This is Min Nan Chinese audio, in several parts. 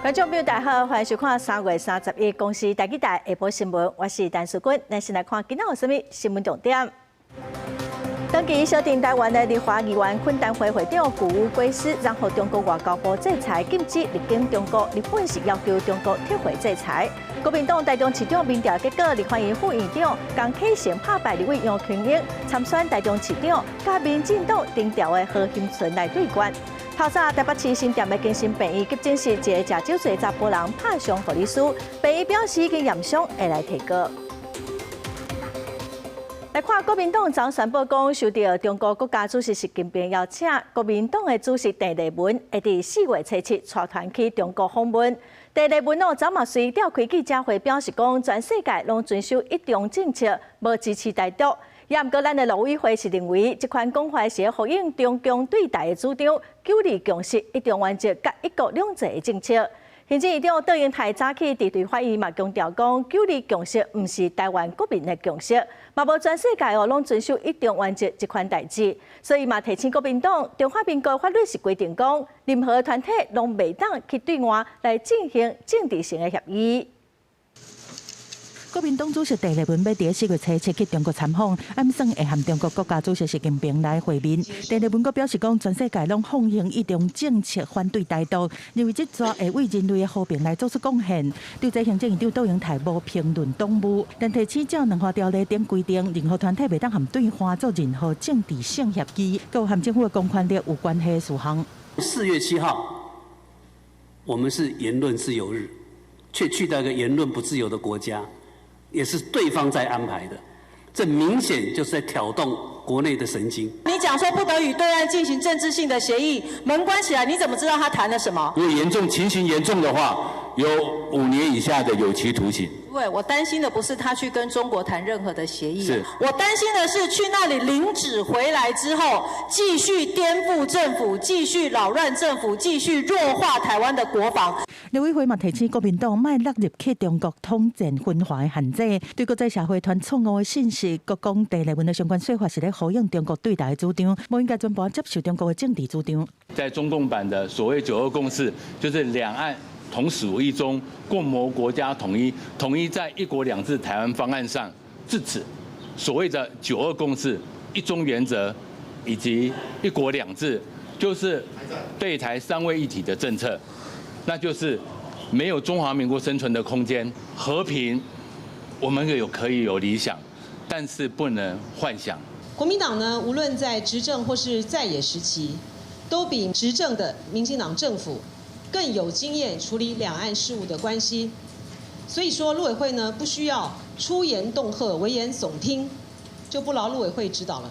觀眾朋友大家好，歡迎收看3月31公視台語台下晡新聞，我是陳淑君。咱先來看今仔有啥物新聞重點。長期鎖定台灣的立法議員懇談會會長谷武貴思，然後中國外交部制裁禁止入境中國，日本是要求中國撤回制裁。國民黨台中市長民調結果，立法院副院長江啟臣拍敗立委楊瓊英參選台中市長，佮民進黨頂調的何欣純來對決。透早台北市新店的精神病院急診室，一个食酒醉查埔人拍傷護理師，病院表示已經驗傷，會來提告。來看國民黨昨宣布講，受到中國國家主席習近平邀請，國民黨的主席鄭麗文會佇4月初7帶團去中國訪問。鄭麗文哦，昨嘛隨召開記者會，表示講，全世界攏遵守一中政策，無支持台獨。也毋過，咱的陸委會是認為，這款講法是呼應中共對台的主張，九二共識、一中原則佮一國兩制的政策。行政院長卓榮泰早起佇立法院嘛強調講，九二共識毋是台灣國民的共識，嘛無全世界哦攏遵守一中原則這款代誌，所以嘛提醒國民黨，中華民國法律是規定講，任何團體攏袂當去對外來進行政治性的協議。國民黨主席鄭麗文欲佇4月初7去中國參訪，暗算會和中國國家主席習近平來會面。鄭麗文閣表示講，全世界攏奉行一中政策，反對台獨，認為這逝會為人類的和平來做出貢獻。對這行政院長卓榮泰無評論黨務，但提醒照兩岸條例頂規定，任何團體袂當和對岸做任何政治性協議，閣有和政府的公權力有關係的事項。 4月7號，我們是言論自由日，卻去到一個言論不自由的國家。也是對方在安排的，這明顯就是在挑動國內的神經。你講說不得與對岸進行政治性的協議，門關起來，你怎麼知道他談了什麼？如果嚴重情形嚴重的話，有5年以下的有期徒刑。對，我擔心的不是他去跟中國談任何的協議，是我擔心的是去那裡領旨回來之後，繼續顛覆政府，繼續擾亂政府，繼續弱化台灣的國防。陸委會嘛提醒國民黨，莫落入去中國統戰分化的陷阱，對國際社會傳錯誤的信息，閣講鄭麗文的相關說法是咧呼應中國對台的主張，無應該全盤接受中國的政治主張。在中共版的所謂九二共識，就是兩岸同屬一中，共謀國家統一，統一在一國兩制台灣方案上。至此，所謂的九二共識、一中原則以及一國兩制，就是對台三位一體的政策。那就是沒有中華民國生存的空間，和平，我們有可以有理想，但是不能幻想。國民黨呢，無論在執政或是在野時期，都比執政的民進黨政府更有經驗處理兩岸事務的關係。所以說，陸委會呢，不需要出言恫嚇、危言聳聽，就不勞陸委會指導了。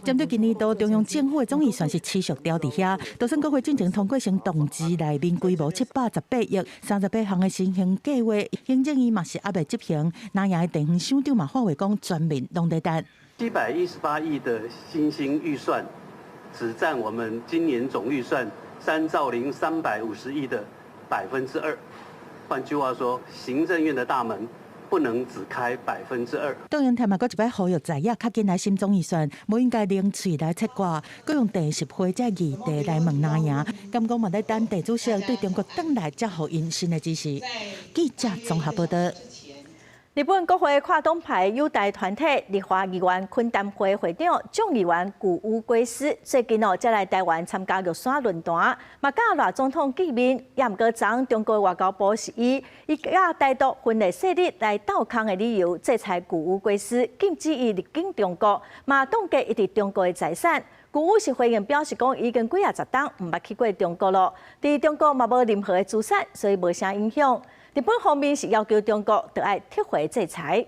針對今年度中央政府的總預算是持續吊佇遐，就算國會進前通過成動支內面規模718億、38項的新興計劃，行政院嘛是猶未執行。藍營的地方首長嘛發話講，全面攏佇等。718億的新興預算，只佔我們今年總預算3兆零350億的2%。換句話說，行政院的大門不能只開2%。卓榮泰嘛，閣一擺呼籲在野較緊來審總預算，無應該零喙來切割，閣用第十會這議題來問藍營，敢講嘛咧等習主席對中國轉來才予𪜶新的指示。記者綜合報道。日本國會跨黨派友台團體立法議員懇談會會長眾議員谷武貴思最近哦，才來台灣參加玉山論壇，嘛佮賴總統見面。也毋過，昨中國外交部是以伊佮台獨分裂勢力來鬥空的理由，制裁谷武貴思，禁止伊入境中國，嘛凍結伊佇中國的財產。谷武是回應表示講，已經幾仔十冬毋捌去過中國囉，佇中國嘛無任何的資產，所以無啥影響。日本方面是要求中國著愛撤回制裁。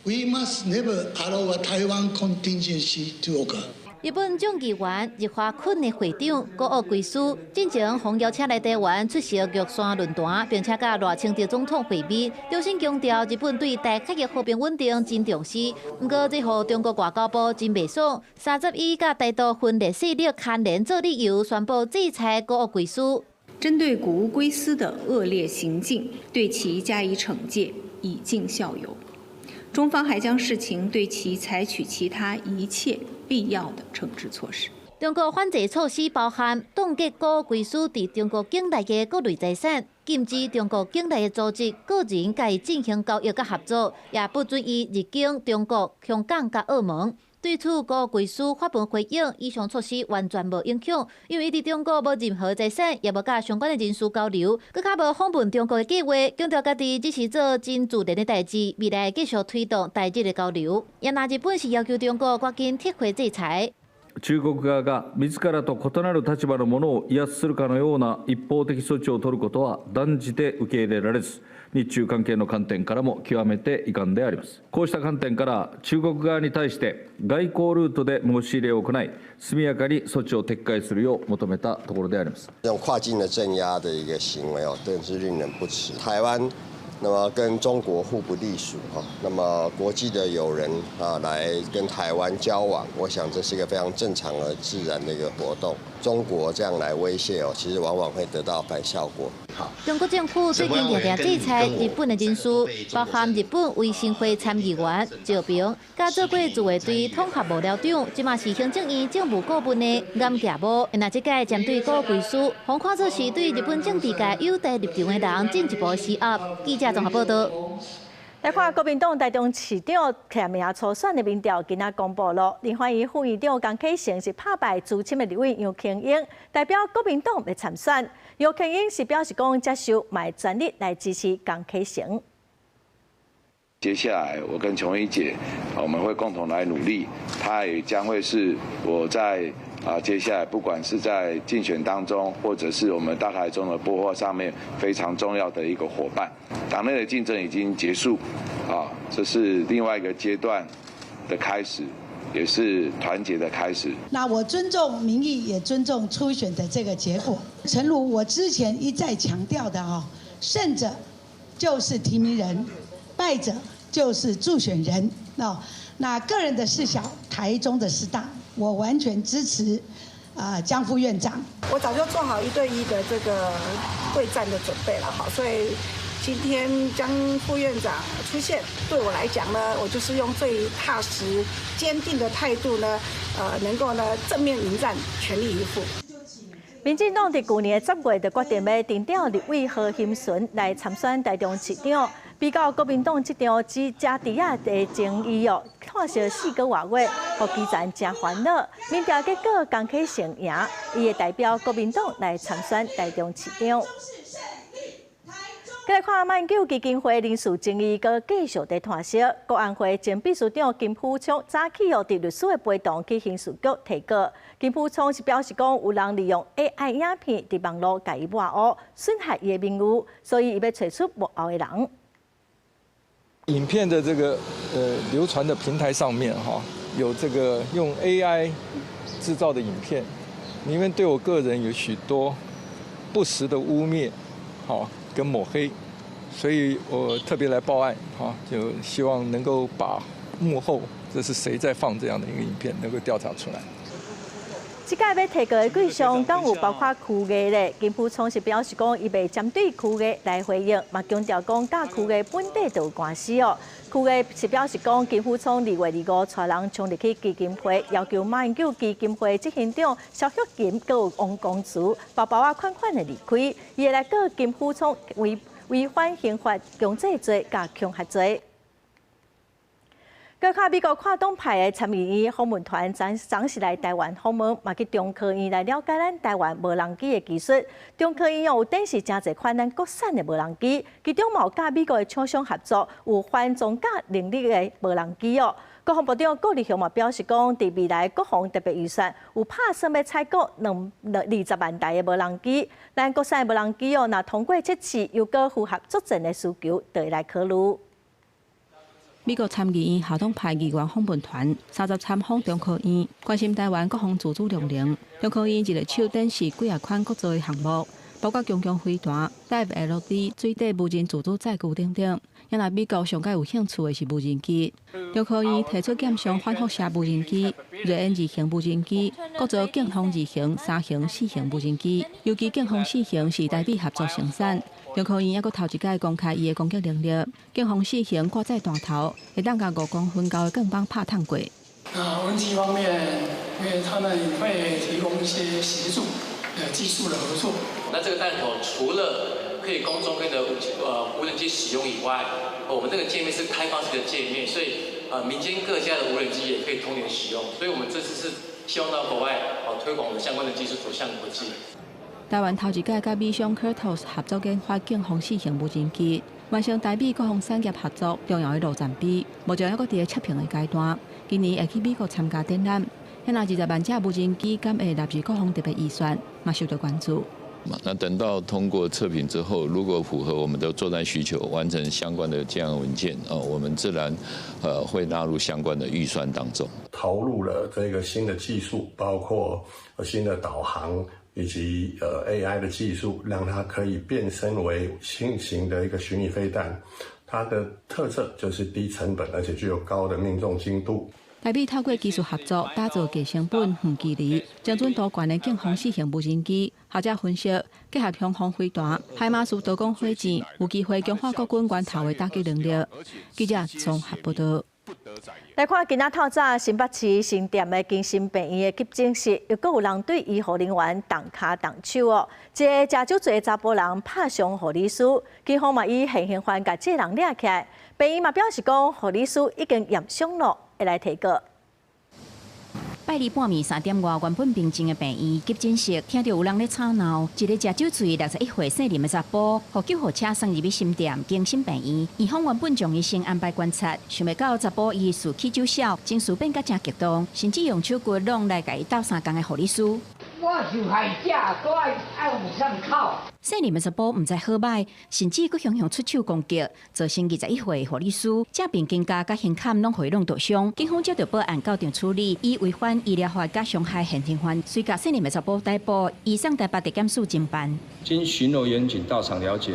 We must never allow a Taiwan contingency to occur. 日本眾議院日華懇的會長谷武貴思進前奉邀請來台灣出席玉山論壇，並且佮賴清德總統會面，重新強調日本對台海的和平穩定真重視。毋過，這予中國外交部真袂爽，30以佮台獨分裂勢力牽連做理由，宣布制裁谷武貴思。針對谷武貴思的惡劣行徑，對其加以懲戒，以儆效尤。中方還將視情對其採取其他一切必要的懲治措施。中國反制措施包含凍結古奧規司佇中國境內的各類財產，禁止中國境內的組織、個人佮伊進行交易佮合作，也不准伊入境中國、香港佮澳門。對此，古奧規司發文回應，以上措施完全無影響，因為伊佇中國無任何財產，也無佮相關的人士交流，閣較無訪問中國的計劃，強調家己只是做真自然的代誌，未來繼續推動台日的交流。也若日本是要求中國趕緊撤回制裁。中國側が自らと異なる立場の者を威圧するかのような一方的措置を取ることは斷じて受け入れられず、日中関係の観點からも極めて遺憾であります。こうした観點から中國側に対して外交ルートで申し入れを行い、速やかに措置を撤回するよう求めたところであります。這種跨境的鎮壓的一個行為哦，真是令人不齒。台灣那麼跟中國互不隸屬哈，那麼國際的友人啊來跟台灣交往，我想這是一個非常正常而自然的一個活動。中國這樣來威脅哦，其實往往會得到反效果。好，中國政府最近定定制裁日本的人士，包含日本維新會參議員趙平，佮做過自衛隊統合幕僚長，這馬是行政院政務顧問的顏崎武。若這屆針對古奧規司，予看做是對日本政治界友台立場的人進一步施壓。記者綜合報道。來看國民黨台中市長提名初選的民調，今仔公布了。林歡宜副院長江啟臣是拍敗資深的立委楊瓊英，代表國民黨來參選。楊瓊英是表示講接受，嘛全力來支持江啟臣。接下來，我跟瓊英姐，我們會共同來努力。她也將會是我在接下來不管是在競選當中，或者是我們大台中的擘畫上面非常重要的一個夥伴。黨內的競爭已經結束，這是另外一個階段的開始，也是團結的開始。那我尊重民意，也尊重初選的這個結果。誠如我之前一再強調的啊，勝者就是提名人，敗者就是助選人。那個人的事小，台中的事大。我完全支持江副院長。我早就做好一對一的這個對戰的準備了，好，所以今天江副院長出現，對我來講呢，我就是用最踏實、堅定的態度呢，能夠呢正面迎戰，全力以赴。民進黨佇舊年10月就決定欲定調立委何欣純來參選台中市長，比較國民黨這場只食豬仔的爭議哦，拖燒4個外月，予基層誠煩惱。民調結果江啟臣贏，伊會代表國民黨來參選台中市長。過來看馬英九基金會人事爭議，閣繼續佇拖燒。國安會前秘書長金溥聰早起哦，佇律師的陪同去刑事局提告。金溥聰是表示講，有人利用 AI 影片佇網路共伊抹烏，損害伊的名譽，所以伊欲揣出幕後的人。影片的這個流傳的平台上面哈，有這個用 AI 製造的影片，裡面對我個人有許多不實的污衊，好跟抹黑，所以我特別來報案，哈，就希望能夠把幕後這是誰在放這樣的一個影片能夠調查出來。這擺欲提告的對象，敢有包括區藝咧？金溥聰是表示講，伊袂針對區藝來回應，嘛強調講，佮區藝本底就有官司哦。區藝是表示講，金溥聰2月25帶人衝入去基金會，要求馬英九基金會執行長蕭旭琴，閣有王光慈，包包仔款款的離開，伊會來告金溥聰違反刑法強制罪佮恐嚇罪。閣看美國跨黨派的參議院訪問團，昨昨是來台灣訪問，嘛去中科院來了解咱台灣無人機的技術。中科院有展示誠濟款咱國產的無人機，其中嘛有佮美國的廠商合作，有反裝甲能力的無人機哦。國防部長顧立雄嘛表示講，佇未來國防特別預算有拍算欲採購20萬台的無人機，咱國產的無人機哦，若通過測試，又閣符合作戰的需求，就會來考慮。美國參議院跨黨派議員訪問團30參訪中科院，關心台灣國防自主量能。中科院一个手展示幾仔款國造的項目，包括強強飛彈、Dive LD 水底無人自主載具等等。也若美國上蓋有興趣的是無人機。中科院提出鑑賞反輻射無人機、熱煙二型無人機、國造勁風二型、三型、四型無人機。尤其勁風四型是台美合作生產。中科院猶閣頭一擺公開伊的攻擊能力，勁風四型掛載彈頭，會當共5公分厚的鋼板拍燙過。那無人機方面，因為他們會提供一些協助，技術的合作。那這個彈頭除了可以供中間的無人機使用以外，我們這個界面是開放式的界面，所以民間各家的無人機也可以通聯使用。所以我們這次是希望到國外哦推廣我們相關的技術，走向國際。台灣頭一擺佮美商 Kratos 合作研發境風四型無人機，完成台美國防產業合作重要的路程碑。目前猶閣佇咧測評的階段，今年會去美國參加展覽。遐若20萬架無人機，敢會納入國防特別預算，嘛受到關注。那等到通過測評之後，如果符合我們的作戰需求，完成相關的這樣文件，哦，我們自然會納入相關的預算當中。投入了這個新的技術，包括新的導航以及AI 的技術，讓它可以變身為新型的一個巡弋飛彈。它的特色就是低成本，而且具有高的命中精度。台美透過技術合作，打造低成本、遠距離、精準度懸的境風四型無人機。學者分析，結合雄風飛彈、海馬斯多管火箭，有機會強化國軍源頭的打擊能力。記者綜合報道。來看今仔透早新北市新店的精神病院的急診室，又閣有人對醫護人員動跤動手哦。一个食酒醉的查埔人拍傷護理師，警方嘛以現行犯共這个人掠起來。病院嘛表示講，護理師已經驗傷咯，會來提告。拜二半暝3點外，原本平靜的病院急診室，聽著有人咧吵鬧。一个食酒醉61歲姓林的查埔，予救護車送入去新店精神病院。院方原本將伊先安排觀察，想袂到查埔伊事起酒痟，情緒變甲誠激動，甚至用手骨攏來共伊鬥相共的護理師。我受害者，閣愛愛有啥物口？姓林的查埔毋知好䆀，甚至閣雄雄出手攻擊，造成21歲護理師這邊肩胛佮胸坎攏予伊弄著傷。警方接著報案到場處理，以違反醫療法佮傷害現行犯，隨共姓林的查埔逮捕，移送台北地檢署偵辦。經巡邏員警到場了解，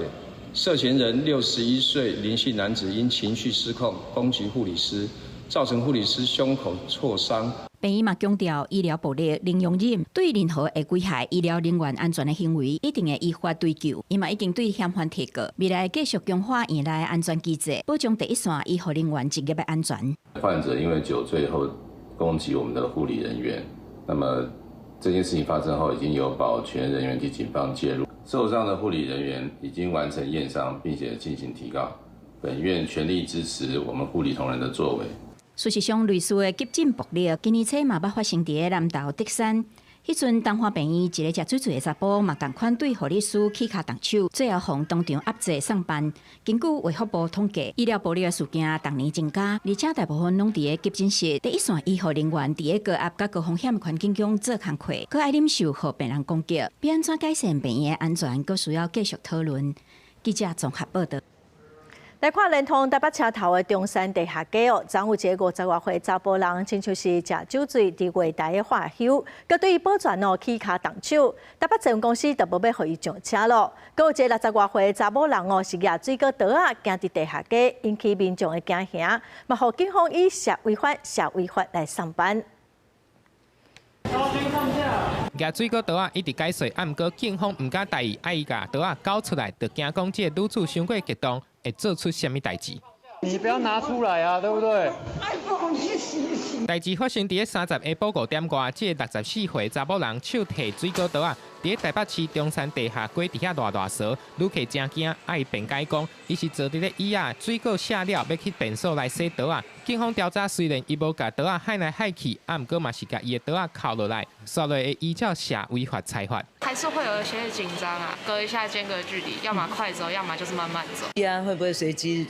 涉嫌人61歲林姓男子因情緒失控攻擊護理師，造成護理師胸口挫傷。病院嘛強調，醫療暴力零容忍，對任何會危害醫療人員安全的行為，一定會依法追究。伊嘛已經對嫌犯提告，未來繼續強化院內安全機制，保障第一線醫護人員職業的安全。患者因為酒醉後攻擊我們的護理人員，那麼這件事情發生後，已經有保全人員及警方介入，受傷的護理人員已經完成驗傷，並且進行提告。本院全力支持我們護理同仁的作為。事實上，類似的急診暴力，今年初嘛捌發生佇咧南投竹山。彼陣東華病院一个食酒醉的查埔嘛，仝款對護理師起跤動手，最後予當場押解送辦。根據衛福部統計，醫療暴力的事件逐年增加，而且大部分攏佇咧急診室第一線醫護人員佇咧高壓佮高風險的環境中做工課，閣愛忍受予病人攻擊，欲按怎改善病院的安全，閣需要繼續討論。記者綜合報道。來看連通台北車頭的中山地下街哦，昨有一个50外歲查埔人，親像是食酒醉佇月台咧喝休，閣對伊保全哦起跤動手，台北捷運公司就無欲予伊上車咯。閣有一个60外歲查某人哦，是舉水果刀仔行佇地下街，引起民眾的驚嚇，嘛予警方以涉違法、涉違法來送辦。舉水果刀仔一直解說，啊，毋過警方毋敢大意，愛伊共刀仔交出來，就驚講這个女子傷過激動，會做出啥物代誌。你不要拿出來啊，對不對？代誌發生佇咧30下晡5點外，這个64歲查某人手提水果刀仔，佇咧台北市中山地下街佇遐賴賴趖，旅客誠驚，啊伊辯解講，伊是坐佇咧椅仔，水果卸了，欲去便所來洗刀仔。警方調查雖然伊無共刀仔害來害去，啊，毋過嘛是共伊的刀仔扣落來，煞落會依照涉違法裁罰。還是會有一些緊張啊，隔一下間隔距離，要麼快走，要麼就是慢慢走。對啊，會不會隨機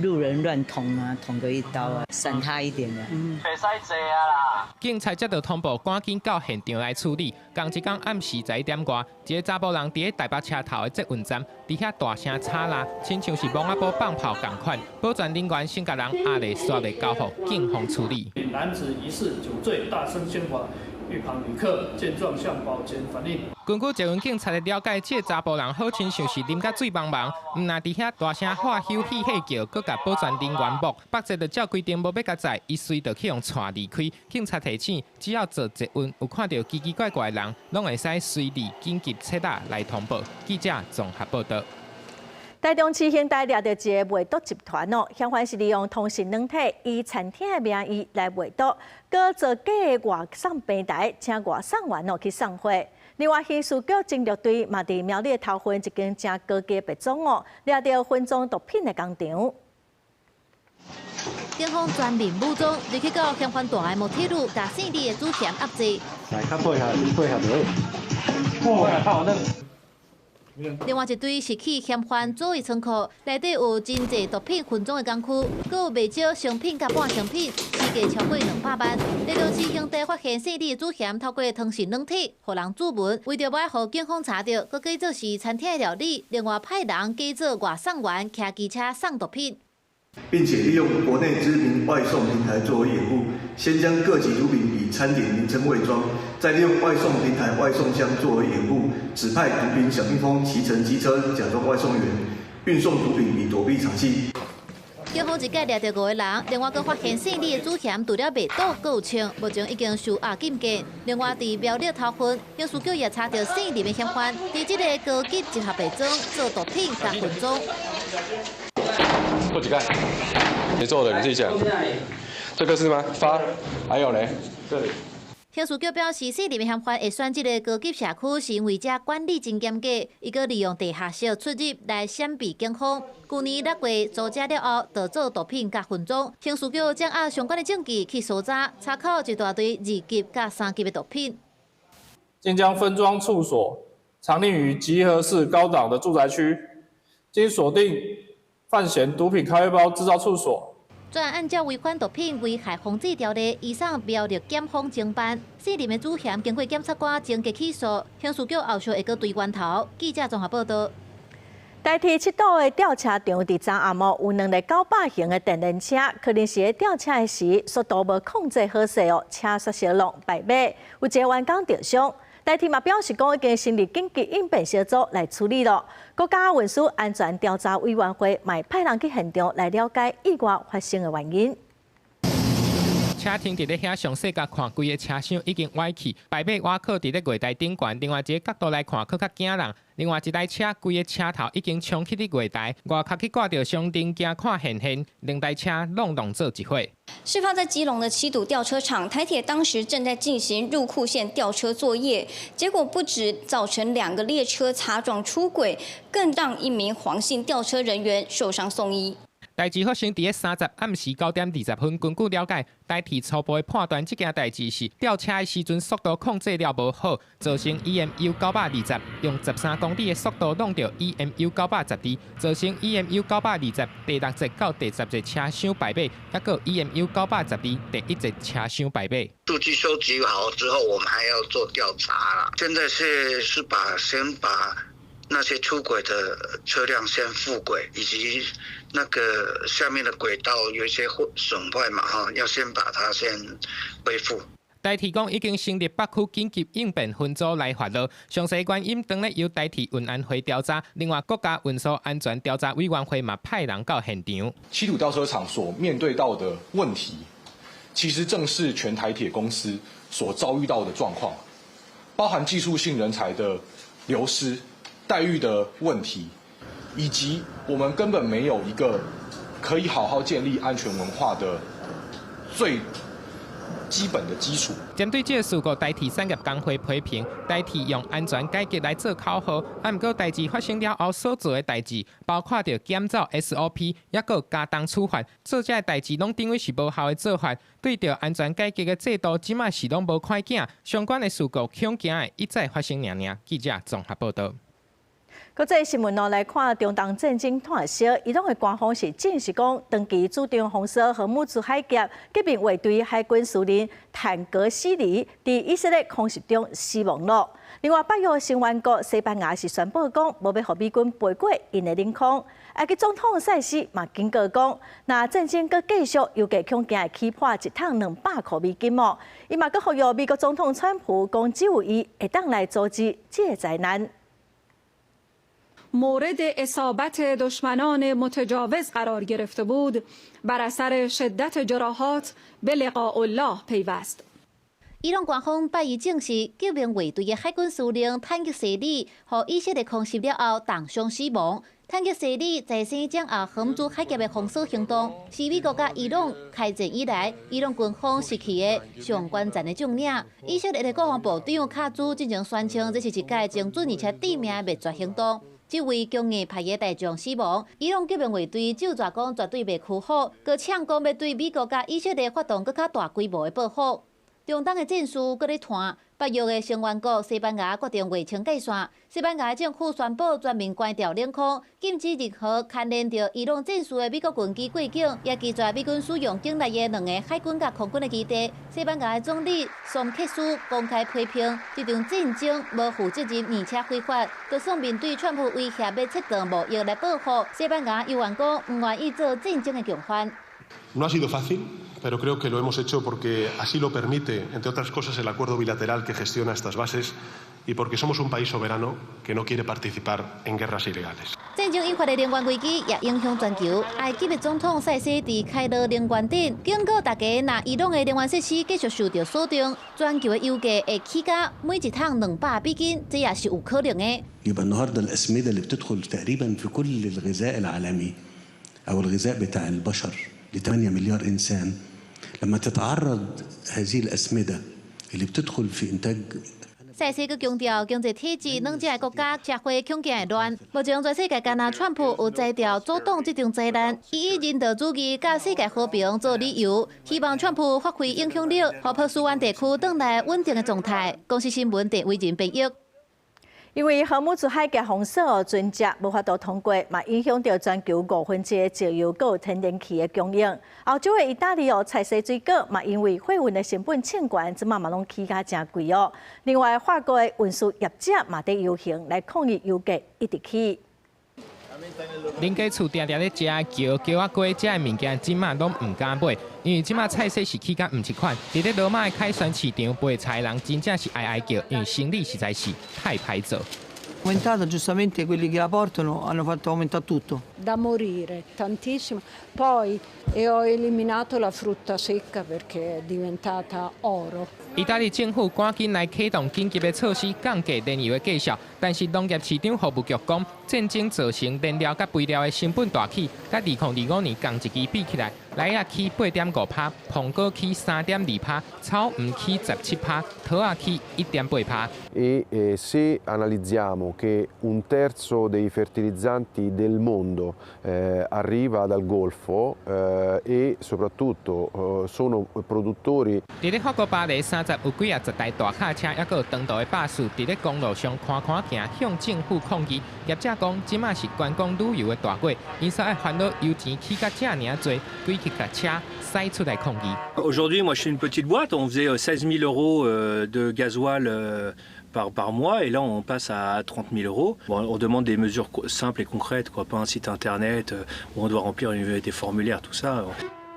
路人亂捅啊，捅個一刀啊，閃他一點啊。袂使坐啊啦！警察接到通報，趕緊到現場來處理。仝一工暗時11點外，一个查埔人佇咧台北車頭的捷運站，佇遐大聲吵鬧，親像是墓仔埔放炮仝款。保全人員先共人押咧，煞咧交予警方處理。男子疑似酒醉，大聲喧譁。一旁旅客見狀向保全反映。根據捷運警察的了解，這个查埔人好親像是啉甲醉茫茫，毋但佇遐大聲喝休戲戲叫，閣共保全人員摸，北捷就照規定無欲共載，伊隨就去予帶離開。警察提醒，只要坐捷運有看著奇奇怪怪的人，攏會使隨時緊急切仔來通報。記者綜合報道。台台中市兄弟掠著一个賣毒集團哦，嫌犯是利用通訊軟體以餐廳的名義來賣毒，閣做假的外送平台，請外送員哦去送貨。另外，刑事局偵缉隊嘛佇苗栗頭份一間誠高級別莊哦，掠著分裝毒品的工廠。警方全面武裝入去到嫌犯蹛的摩天輪，共姓李的主嫌押制。來，較配合，配合就好。哇，另外一隊是去嫌犯作業倉庫，內底有真濟毒品分裝的工具，閣有袂少成品佮半成品，市價超過200萬。台中市兄弟發現姓李的主嫌透過通訊軟體，予人注文，為著無愛予警方查著，閣假做是餐廳的料理，另外派人假做外送員，騎機車送毒品。並且利用國內知名外送平台作為掩護，先將各級毒品以餐點名稱偽裝，再利用外送平台外送箱作為掩護，指派毒品小蜜蜂騎乘機車假裝外送員，運送毒品以躲避查緝。警方一共掠著五个人，另外閣發現姓李的主嫌除了賣毒，閣有槍，目前已經收押禁見。另外，佇苗栗頭份，刑事局也查著姓林的嫌犯，佇這个高級集合別莊做毒品佮分裝。做幾個？誰做的？你自己講。這個是嗎？發。還有呢？這裡。刑事局表示，姓林的嫌犯會選這个高級社區，是因為遮管理真嚴格，伊閣利用地下室出入來閃避警方。舊年6月租遮了後，就做毒品佮分裝。刑事局掌握相關的證據去搜查，查扣一大堆二級佮三級的毒品。現將分裝處所藏匿於集合式高檔的住宅區，經鎖定犯嫌毒品開胃包製造處所。專案按照違反毒品危害防制條例，移送苗栗檢方偵辦。姓林的主嫌經過檢察官偵結起訴，刑事局後續會閣追源頭。記者綜合報導。台鐵七堵的吊車場佇昨暗暝有兩台900型的電聯車，可能是佇吊車的時速度無控制好勢哦，車煞相挵敗馬，有一个員工著傷。台鐵嘛表示講已經成立緊急應變小組來處理囉。國家運輸安全調查委員會嘛派人去現場來了解意外發生的原因。車停佇咧遐，詳細共看，規个車廂已經歪去，排馬倚靠佇咧月台頂懸。另外一个角度來看，閣較驚人。另外一台車，規个車頭已經衝去佇月台，外殼去掛著雙燈，驚看現現。兩台車攏攏做一伙。事發在基隆的七堵吊車廠，台鐵當時正在進行入庫線吊車作業，結果不止造成兩個列車擦撞出軌，更讓一名黃姓吊車人員受傷送醫。代誌發生佇咧30暗時9點20分，根據了解，台鐵初步的判斷，這件代誌是吊車的時陣速度控制了無好，造成 EMU 920用13公里的速度挵著 EMU 912，造成 EMU 920第六節到第十節車廂敗馬，抑閣 EMU 912第一節車廂敗馬。數據收集好之後，我們還要做調查啦。現在是先把那些出軌的車輛先復軌，以及那個下面的軌道有一些損壞嘛，哈，要先把它先恢復。台鐵講已經成立北區緊急應變分組來發落，詳細原因當咧由台鐵運安會調查。另外，國家運輸安全調查委員會嘛派人到現場。七堵吊車廠所面對到的問題，其實正是全台鐵公司所遭遇到的狀況，包含技術性人才的流失、待遇的問題，以及我們根本沒有一個可以好好建立安全文化的最基本的基礎。針對這个事故，台鐵產業工會批評台鐵用安全改革來做口號，啊，毋過代誌發生了後所做的代誌，包括著檢走 SOP，抑閣加重處罰，做這个代誌攏等於是無效的做法，對著安全改革的制度，這馬是攏無看見，相關的事故恐驚會一再發生爾爾。記者綜合報導。國際新聞哦，來看中東戰爭湠燒，伊朗的官方是證實講，長期主張封鎖荷姆茲海峽，革命衛隊海軍司令坦格西里佇以色列空襲中死亡了。另外，北約成員國西班牙是宣布講，無欲予美軍飛過𪜶的領空。埃及總統塞西嘛警告講，若戰爭閣繼續，油價恐驚會起破一桶200箍美金哦。伊嘛閣呼籲美國總統川普講，只有伊會當來阻止這个災難。 مورد اصابت دشمنان متجاوز قرار گرفته بود بر اثر شدت جراحات به لقاء الله پیوست. 伊朗官方拜一證實，革命衛隊的海軍司令坦吉西里，予以色列空襲了後重傷死亡。坦吉西里在生掌握荷姆茲海峽的封鎖行動，是美國佮伊朗開戰以來，伊朗軍方失去的上關鍵的將領。以色列的國防部長卡茲進前宣稱，這是一擺精準而且致命的滅絕行動。這位強硬派的大將死亡，伊朗革命衛隊就跩講絕對袂屈服，閣嗆講欲對美國佮以色列發動閣較大規模的報復。中東的戰事閣咧湠，北約的成員國西班牙決定劃清界線。西班牙政府宣布全面關掉領空，禁止任何牽連著伊朗戰事的美國軍機過境，也拒絕美軍使用境內的兩个海軍佮空軍的基地。西班牙的總理桑切斯公開批評這場戰爭無負責任，而且非法。就算面對川普威脅欲切斷貿易來報復，西班牙猶原講毋願意做戰爭的共犯。 No ha sido fácil, pero creo que lo hemos hecho porque así lo permite, entre otras cosas, el acuerdo bilateral que gestiona estas bases y porque somos un país soberano que no quiere participar en guerras ilegales. 戰爭引發的能源危機也影響全球。埃及的總統塞西佇開羅能源頂警告大家，若伊朗的能源設施繼續受著鎖定，全球的油價會起到每一桶200美金，這也是有可能的。 يبقى النهارده الأسمدة اللي بتدخل تقريبا في كل الغذاء العالمي أو الغذاء بتاع البشر ل 8 مليار إنسان، لما تتعرض هذه الأسمدة اللي بتدخل في إنتاج 塞西閣強調，經濟體制兩者的國家社會恐驚會亂。目前全世界干焦川普有才調阻擋這場災難，伊以人道主義佮世界和平做理由，希望川普發揮影響力，予波斯灣地區轉來穩定的狀態。公視新聞鄭偉仁編譯。因為荷姆茲海峽封鎖船隻無法度通過，嘛影響著全球1/5的石油佮天然氣的供應。歐洲的意大利哦，菜蔬水果嘛，因為貨運的成本衝懸，這馬嘛攏起價誠貴哦。另外，法國的運輸業者嘛佇遊行來抗議油價一直起。恁家厝定定咧食橋橋仔粿，這的物件這馬攏毋敢買，因為這馬菜色是起甲毋一款。佇咧羅馬的凱旋市場賣菜的人真正是哀哀叫，因為生理實在是太歹做。 Aumentato giustamente, quelli che la portano hanno fatto aumentare tutto. Da morire, tantissimo. Poi e ho eliminato la frutta secca perché è diventata oro. 意大利政府趕緊來啟動緊急的措施，降低燃油的價數。但是農業市場服務局講，戰爭造成燃料佮肥料的成本大起，佮2025年仝一期比起來，梨仔起8.5%，蘋果起3.2%，草莓起17%，桃仔起1.8%。 E se analizziamo che un terzo dei fertilizzanti del mondo arriva dal Golfo e soprattutto sono produttori。佇咧法國巴黎三十有幾仔十台大卡車，抑閣有長途的巴士，佇咧公路上寬寬行，向政府抗議。業者講，這馬是觀光旅遊的大月，𪜶煞愛煩惱油錢起甲遮爾濟，規氣共車駛出來抗議。 Aujourd'hui, moi, je suis une petite boîte, on faisait 16 000 euros de gasoil par mois, et là, on passe à 30 000 euros. Bon, on demande des mesures simples et concrètes, quoi, pas un site internet où on doit remplir des formulaires, tout ça.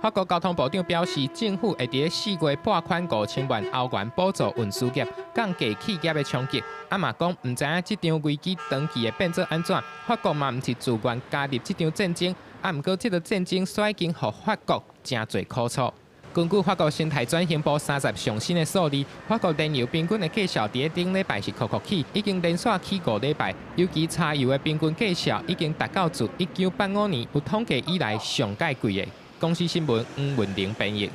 法國交通部長表示，政府會佇咧4月撥款5000萬歐元補助運輸業，降低企業的衝擊。啊嘛講，毋知影這場危機長期會變做按怎。法國嘛毋是自願加入這場戰爭，啊毋過這個戰爭煞已經予法國誠濟苦楚。根據法國生態轉型部30上新的數字，法國燃油平均的價數佇咧頂禮拜是擴擴起，已經連續起5禮拜。尤其柴油的平均價數已經達到自1985年有統計以來上蓋貴的。公視新聞黃文玲編譯。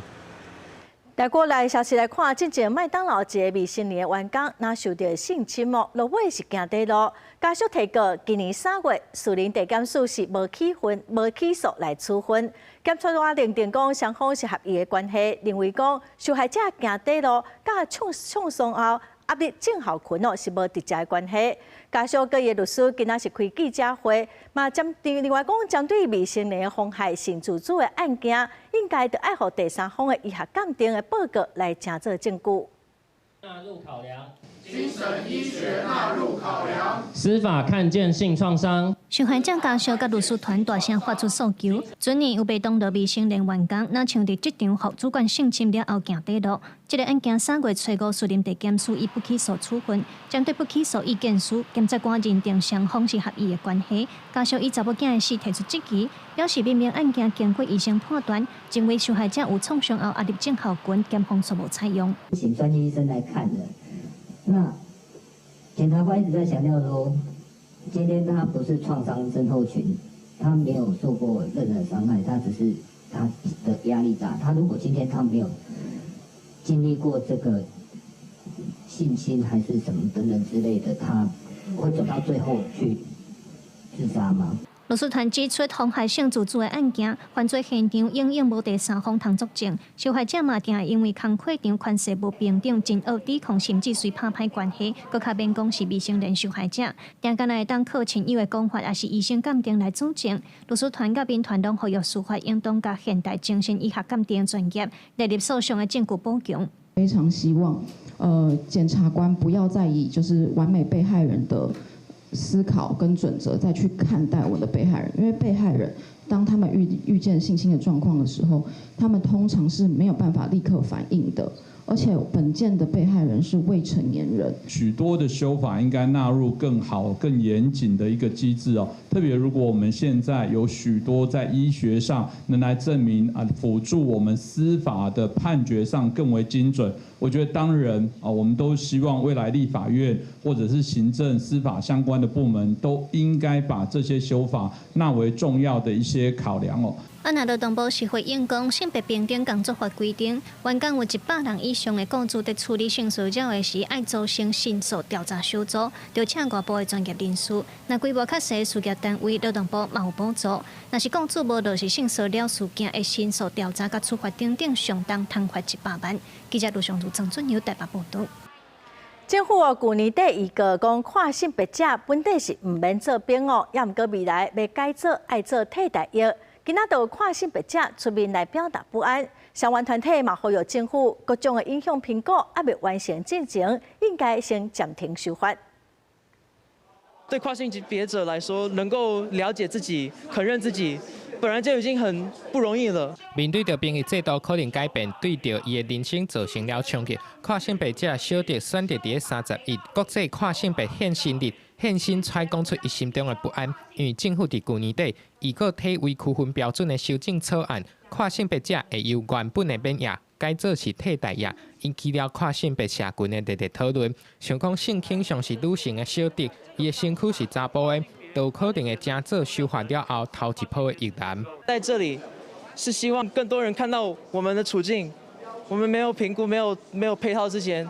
來國內消息來看，進前麥當勞一个未成年的員工，若受著性侵哦，落尾是行短路，家屬提告，今年3月，士林地檢署是無起分、無起訴來處分。檢察官認定講雙方是合意的關係，認為講受害者行短路，佮創創傷後壓力症候群哦是無直接的關係。家屬佮伊的律師今仔是開記者會，嘛針對另外講針對未成年妨害性自主的案件，應該著愛予第三方的醫學鑑定的報告來成做證據。納入考量，精神醫學納入考量，司法看見性創傷。受害者家屬佮律師團大聲發出訴求，准予有被當作未成年員工，若像佇職場予主管性侵了後行底路。這個案件3月初5，士林地檢署以不起訴處分，針對不起訴意見書，檢察官認定雙方是合意的關係。家屬以查某囝的死提出質疑，表示明明案件經過醫生判斷，認為受害者有創傷後壓力症候群，檢方卻無採用。請專業醫生來看的。那檢察官一直在強調說，今天他不是創傷症候群，他沒有受過任何傷害，他只是他的壓力大。他如果今天他沒有經歷過這個性侵還是什麼等等之類的，他會走到最後去自殺嗎？律師團指出，妨害性自主的案件，犯罪現場永遠無第三方通作證，受害者嘛定會因為工課場權勢無平等、真惡抵抗，甚至隨拍歹關係，閣較免講是未成年受害者，定敢若會當靠親友的講法，抑是醫生鑑定來佐證。律師團佮民團攏呼籲司法應當共現代精神醫學鑑定專業列入訴訟的證據補強。非常希望，檢察官不要再以就是完美被害人的思考跟準則再去看待我們的被害人，因為被害人當他們遇見性侵的狀況的時候，他們通常是沒有辦法立刻反應的，而且本件的被害人是未成年人。許多的修法應該納入更好、更嚴謹的一個機制哦。特別如果我們現在有許多在醫學上能來證明啊，輔助我們司法的判決上更為精準。我覺得當然啊，我們都希望未來立法院或者是行政、司法相關的部門都應該把這些修法納為重要的一些考量哦。啊，若勞動部是回應講，性別平等工作法規定，員工有100人以上的雇主佇處理性騷擾的時，愛組成申訴調查小組，著請外部的專業人士。若規模較細的事業單位，勞動部嘛有補助。若是雇主無落實性騷擾事件的申訴調查佮處罰等等，上重通罰100萬。記者盧尚如、張俊友台北報導。政府哦，舊年底預告講跨性別者本底是毋免做兵哦，猶毋過未來欲改做愛做替代役。今仔就有跨性別者出面來表達不安，相關團體嘛呼籲政府各種的影響評估猶未完成進前，應該先暫停修法。對跨性別者來說，能夠了解自己、肯認自己，本來就已經很不容易了。面對著兵役制度可能改變，對著伊的人生造成了衝擊。跨性別者小德選擇佇咧31國際跨性別獻身日，現身揣講出伊心中的不安，因為政府佇舊年底預告體位區分標準的修正草案，跨性別者會由原本的免役改做是替代役，引起了跨性別社群的熱烈討論。想講性傾向是女性的小德，伊的身軀是查埔的，都可能會成做修法了後頭一波的役男。在這裡是希望更多人看到我們的處境，我們沒有評估、沒有配套之前，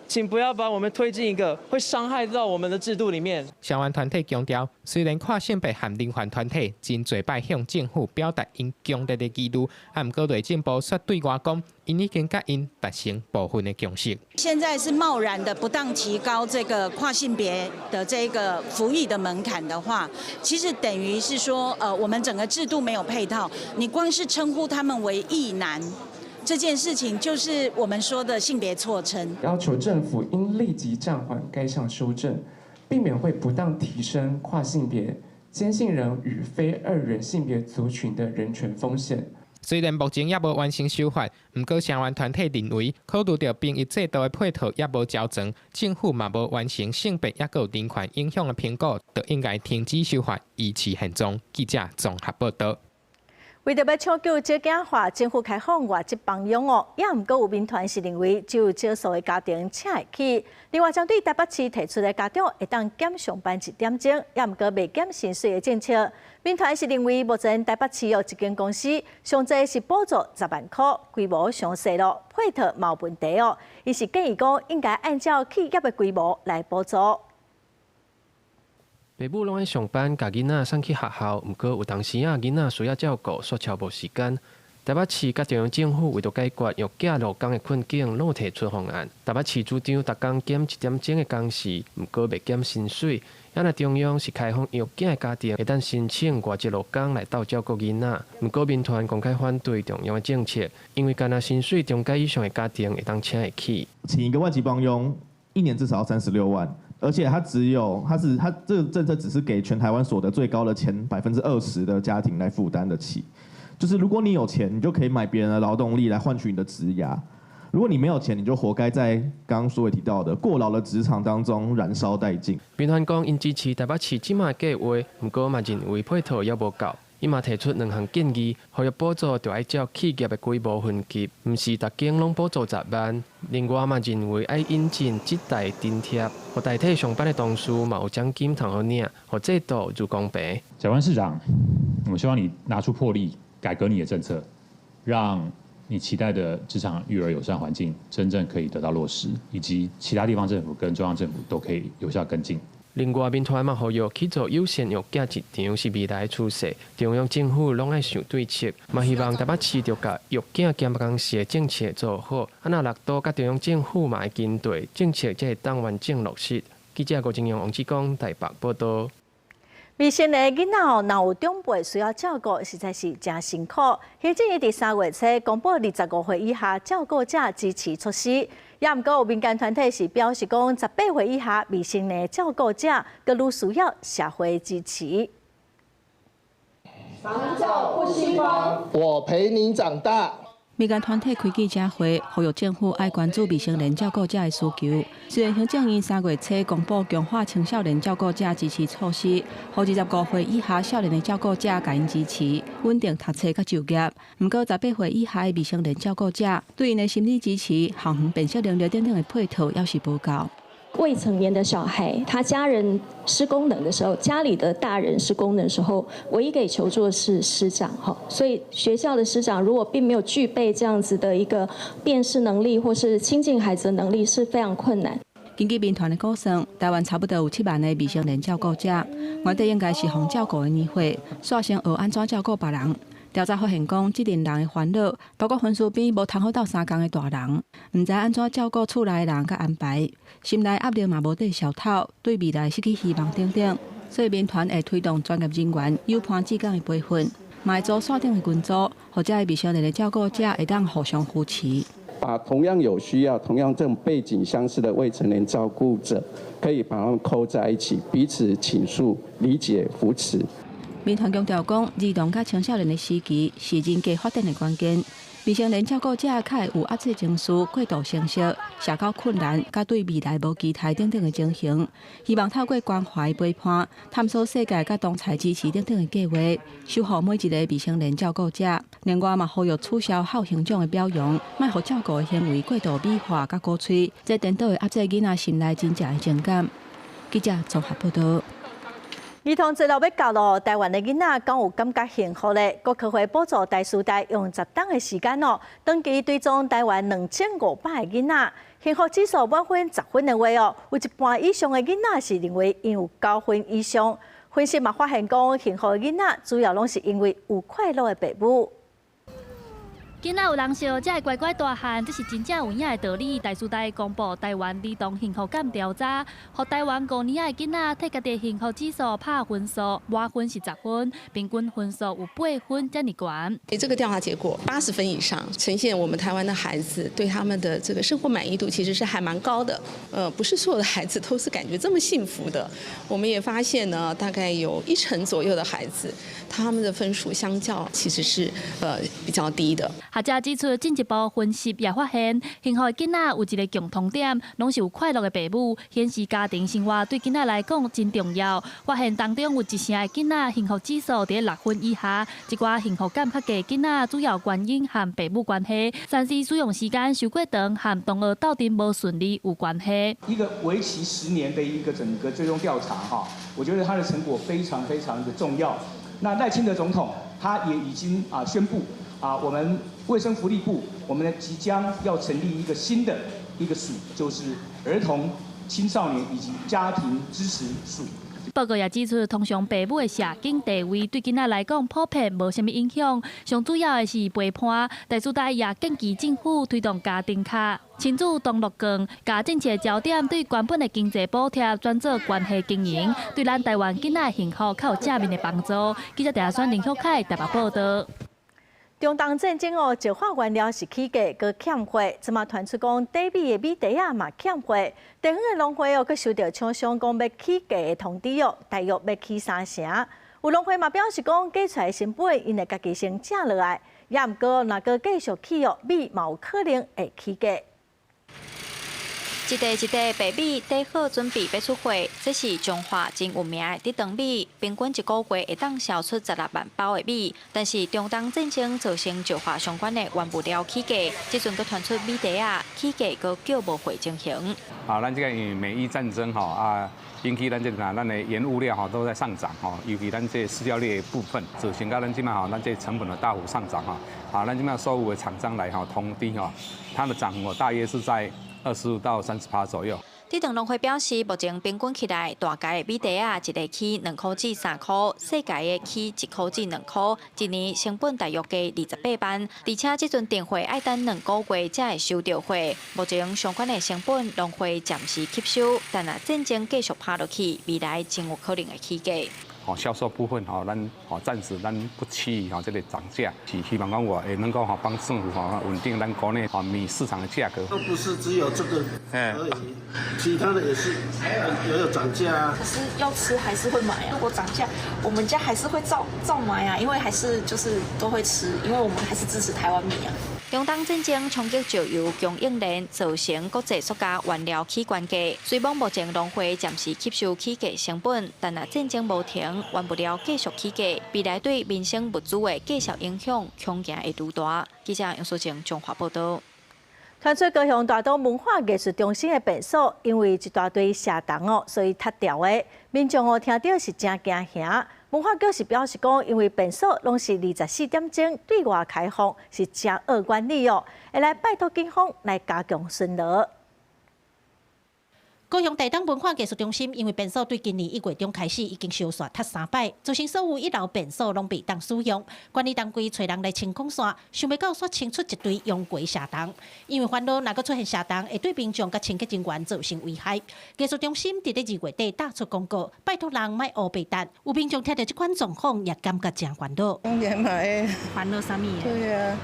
請不要把我們推進一個會傷害到我們的制度裡面。相關團體強調，雖然跨性別和人權團體真濟擺向政府表達𪜶強烈的疑慮，啊，毋過內政部卻對外講，𪜶已經佮𪜶達成部分的共識。現在是貿然的不當提高這個跨性別的這個服役的門檻的話，其實等於是說，我們整個制度沒有配套，你光是稱呼他們為異男。這件事情就是我們說的性別錯稱。要求政府應立即暫緩該項修正，避免會不當提升跨性別、間性人與非二元性別族群的人權風險。雖然目前猶無完成修法，毋過聲援團體認為，考慮著兵役制度的配套猶無周全，政府嘛無完成性別猶閣有人權影響的評估，就應該停止修法，維持現狀。記者綜合報導。為著欲搶救少子化，政府開放外籍幫傭哦，也毋過有民團是認為只有少數的家庭請會起。另外，針對台北市提出的家長會當減上班一點鐘，也毋過袂減薪水的政策，民團是認為目前台北市有一間公司上濟是補助10萬箍，規模傷細囉，配套嘛有問題哦。伊是建議講應該按照企業的規模來補助。爸母攏愛上班，共囡仔送去學校，毋過有當時仔囡仔需要照顧，煞超無時間。台北市佮中央政府為著解決育囝勞工的困境，攏提出方案。台北市主張逐工減一點鐘的工時，毋過袂減薪水。啊若中央是開放育囝的家庭會當申請外籍勞工來鬥照顧囡仔，毋過民團公開反對中央的政策，因為干焦薪水中階以上的家庭會當請會起。請一個外籍幫傭，一年至少要36萬。而且它只有，它是它這個政策只是給全台灣所得最高的前20%的家庭來負擔得起。就是如果你有錢，你就可以買別人的勞動力來換取你的職涯；如果你沒有錢，你就活該在剛剛所謂提到的過勞的職場當中燃燒殆盡。民團講，𪜶支持台北市這馬計劃，毋過嘛認為配套猶無夠。伊嘛提出兩項建議，予育補助著愛照企業的規模分級，毋是逐間攏補助10萬。另外嘛認為愛引進職代津貼，予代替上班的同事嘛有獎金通好領，予制度愈公平。蔣萬市長，我希望你拿出魄力，改革你的政策，讓你期待的職場育兒友善環境真正可以得到落實，以及其他地方政府跟中央政府都可以有效跟進。另外，民團嘛呼籲去做友善育囝職場是未來趨勢，中央政府攏愛想對策，嘛希望台北市著共育囝兼工時的政策做好，啊若六都佮中央政府嘛會跟對政策，才會當完整落實。記者郭正陽、王志剛台北報道。未成年囡仔哦，若有長輩需要照顧，實在是誠辛苦。行政院佇3月初公布25歲以下照顧者支持措施，也毋過有民間團體是表示講，18歲以下未成年照顧者閣愈需要社會支持。長照不心慌，我陪你長大。民間團體開記者會，呼籲政府愛關注未成年照顧者的需求。雖然行政院3月初公布強化青少年照顧者支持措施，予25歲以下少年的照顧者共𪜶支持，穩定讀冊佮就業。毋過18歲以下的未成年照顧者，對𪜶的心理支持、校園辨識能力等等的配套，猶是無夠。未成年的小孩，他家人失功能的時候，家裡的大人失功能的時候，唯一可以求助的是師長哈。所以學校的師長如果並沒有具備這樣子的一個辨識能力，或是親近孩子的能力，是非常困難。根據民團的估算，台灣差不多有7萬個未成年照顧者，原底應該是予照顧的年歲，煞先學按怎照顧別人。調查發現講，這陣人的煩惱，包括分數邊無通好鬥相仝的大人，毋知按怎照顧厝內的人佮安排，心內壓力嘛無底消透，對未來失去希望等等。所以民團會推動專業人員有伴志工的培訓，嘛會組線頂的群組，予這个未成年的照顧者會當互相扶持。把同樣有需要、同樣這種背景相似的未成年照顧者，可以把他們扣在一起，彼此傾訴、理解、扶持。民團強調講，兒童佮青少年的時期是人格發展的關鍵。未成年照顧者較會有壓制情緒、過度成熟、社交困難、佮對未來無期待等等的情形。希望透過關懷陪伴、探索世界佮同儕支持等等的計劃，守護每一個未成年照顧者。另外嘛，呼籲取消孝行獎的表揚，莫予照顧的行為過度美化佮鼓吹，這顛倒會壓制囡仔心內真正的情感。記者綜合報道。兒童節就欲到囉，台灣的囡仔敢有感覺幸福咧？國科會補助台師大用10冬的時間哦，長期追蹤台灣2500个囡仔，幸福指數滿分10分的話哦，有一半以上的囡仔是認為𪜶有9分以上。分析嘛發現講，幸福的囡仔主要攏是因為有快樂的爸母。囡仔有人惜，才會乖乖大漢，這是真正有影的道理。台師大公布台灣兒童幸福感調查，予台灣5年仔的囡仔提家己幸福指數拍分數，滿分是10分，平均分數有8分遮爾懸。這個調查結果80分以上，呈現我們台灣的孩子對他們的這個生活滿意度其實是還蠻高的。不是所有的孩子都是感覺這麼幸福的。我們也發現呢，大概有一成左右的孩子，他們的分數相較其實是比較低的。學者指出，進一步分析也發現，幸福的囡仔有一個共通點，攏是有快樂的爸母，顯示家庭生活對囡仔來講真重要。發現當中有一成的囡仔幸福指數佇6分以下，一寡幸福感較低囡仔主要原因和爸母關係，3C 使用時間傷過長和同學鬥陣無順利有關係。一個為期10年的一個整個追蹤調查，哈，我覺得它的成果非常非常的重要。那賴清德總統他也已經宣布我們衛生福利部，我們即將要成立一個新的一個署，就是兒童、青少年以及家庭支持署。報告也指出，通常爸母的社經地位對囡仔來講普遍無啥物影響，上主要的是陪伴。台師大也建議政府推動家庭卡、親子同樂券，共政策焦點對原本的經濟補貼轉做關係經營，對咱台灣囡仔的幸福較有正面的幫助。記者鄭選林旭凱台北報道。中東戰爭哦，石化原料是起價，閣欠貨，這馬傳出講低米的米袋仔嘛欠貨，地方的農會哦，閣收著廠商講欲起價的通知哦，大約欲起3成。有農會嘛表示講，加出來成本𪜶會家己先食落來，也毋過若閣繼續起哦，米嘛有可能會起價。一袋一袋白米貯好，準備欲出貨。這是彰化真有名的竹長米，平均一個月會當銷出16萬包的米。但是中東戰爭造成石化相關的原物料起價，這陣閣傳出米袋仔起價，閣叫無貨情形。啊，咱這個因為美伊戰爭吼啊，引起咱這個咱的原物料吼都在上漲吼，尤其咱這飼料類的部分，造成到咱這馬吼，咱這成本的大幅上漲吼。啊，咱這馬所有的廠商來吼通知吼，它的漲幅大約是在25到30%左右。竹長農會表示，目前平均起來，大家的米袋仔一个起2塊至3塊，細家的起1塊至2塊，一年成本大約加28萬。而且這陣訂貨愛等2個月才會收著貨。目前相關的成本農會暫時吸收，但若戰爭繼續拍落去，未來真有可能會起價。哦，銷售部分吼，咱吼暫時咱不期吼這個漲價，是希望講我會能夠吼幫政府吼穩定咱國內吼米市場的價格。都不是只有這個而已，其他的也是也有漲價啊。可是要吃還是會買啊，如果漲價，我們家還是會照照買啊，因為還是就是都會吃，因為我們還是支持台灣米啊。中東戰爭衝擊石油供應鏈，造成國際塑膠原料起懸價。雖罔目前農會暫時吸收起價成本，但若戰爭無停，原物料繼續起價，未來對民生物資的價數影響恐驚會愈大。記者楊淑靜彰化報導。傳出高雄大東文化藝術中心的便所，因為一大堆蛇蟲哦，所以塌掉的。民眾哦聽著是真驚嚇。文化局是表示講，因為便所攏是24點鐘對外開放，是真惡管理哦，會來拜託警方來加強巡邏。高雄大東文化藝術中心因為便所對今年1月中開始已經燒煞塌三擺，造成所有一樓便所攏袂當使用。管理單位揣人來清空線，想袂到煞清出一堆陽過蛇蟲。因為煩惱若閣出現蛇蟲，會對民眾佮清潔人員造成危害。藝術中心佇咧2月底打出公告，拜託人莫烏白等。有民眾聽著這款狀況，也感覺誠煩惱。當然嘛會煩惱啥物？對啊。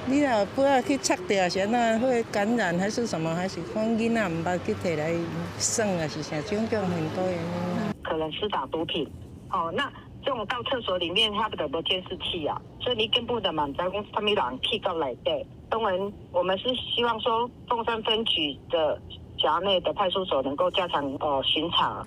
你若不要去擦著，是按怎會感染還是什麼？還是講囡仔毋捌去提來耍啊？是啥種種很多原因。可能施打毒品，哦，那這種到廁所裡面，他不得無監視器啊，所以你根本就嘛毋知講啥物人去到內底。當然，我們是希望說鳳山分局的轄內的派出所能夠加強巡查。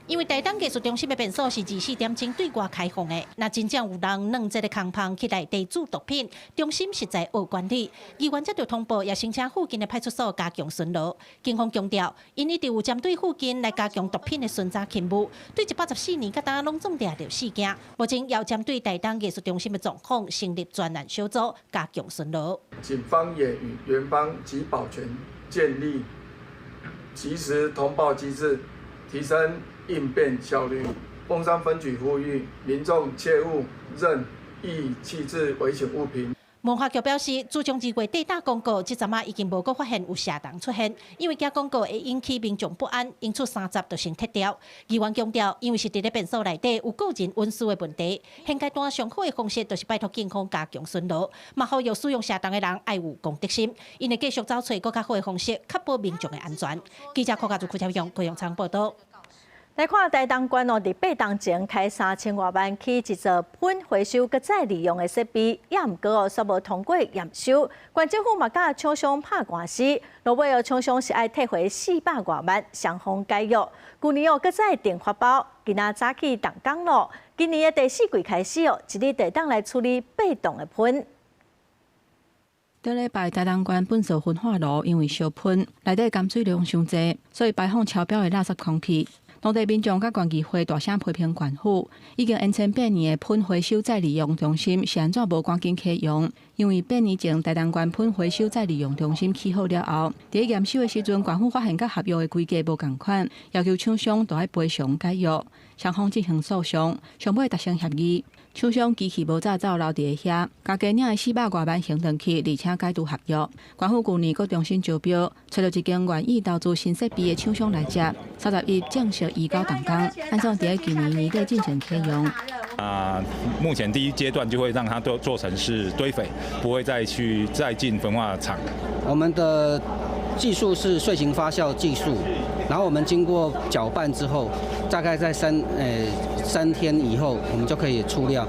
因為台東藝術中心的便所是24點鐘對外開放的，若真正有人弄這个空芳去內底煮毒品，中心實在惡管理。議員接著通報，也申請附近的派出所加強巡邏。警方強調，𪜶一直有針對附近來加強毒品的巡查勤務。對114年到今攏總掠著四件，目前也有針對台東藝術中心的狀況成立專案小組，加強巡邏。警方也與園方及保全建立即時通報機制，提升應變效率。鳳山分局呼籲民眾切勿任意棄置危險物品。文化局表示，自從2月底打公告，這陣仔已經無閣發現有蛇蟲出現，因為驚廣告會引起民眾不安，因此30就先撤掉。議員強調，因為是佇咧便所內底有個人隱私的問題，現階段上好的方式就是拜託警方加強巡邏，嘛呼籲使用蛇蟲的人愛有公德心，𪜶會繼續找揣閣較好的方式，確保民眾的安全。記者柯家祖、柯超勇、高雄採報導。來看台東縣哦，佇8冬前開3000外萬起一座糞回收閣再利用的設備，也毋過哦，煞無通過驗收。縣政府嘛佮廠商拍官司，落尾哦，廠商是愛退回400外萬，雙方解約。舊年哦，閣再定發包，今仔早起動工咯。今年的第四季開始哦，一日就會當來處理8噸的糞。頂禮拜台東縣糞掃焚化爐因為燒糞，內底含水量傷濟，所以排放超標的垃圾空氣。當地民眾佮縣議會大聲批評縣府，已經延簽8年的糞回收再利用中心是按怎無趕緊啟用？因為8年前台東縣糞回收再利用中心起好了後，佇驗收的時陣，縣府發現佮合約的規格無仝款，要求廠商都愛賠償解約，雙方進行訴訟，上尾達成協議。廠商機器無紮走留佇遐，共加領的400外萬還轉去，而且解除合約。縣府舊年閣重新招標，揣著一間願意投資新設備的廠商來接，31正式移交動工，按怎佇咧今年年底進行啟用。啊，目前第一階段就會讓它都做成是堆肥，不會再去再進焚化廠。我們的技術是碎形發酵技術，然後我們經過攪拌之後，大概在3天以後，我們就可以出料。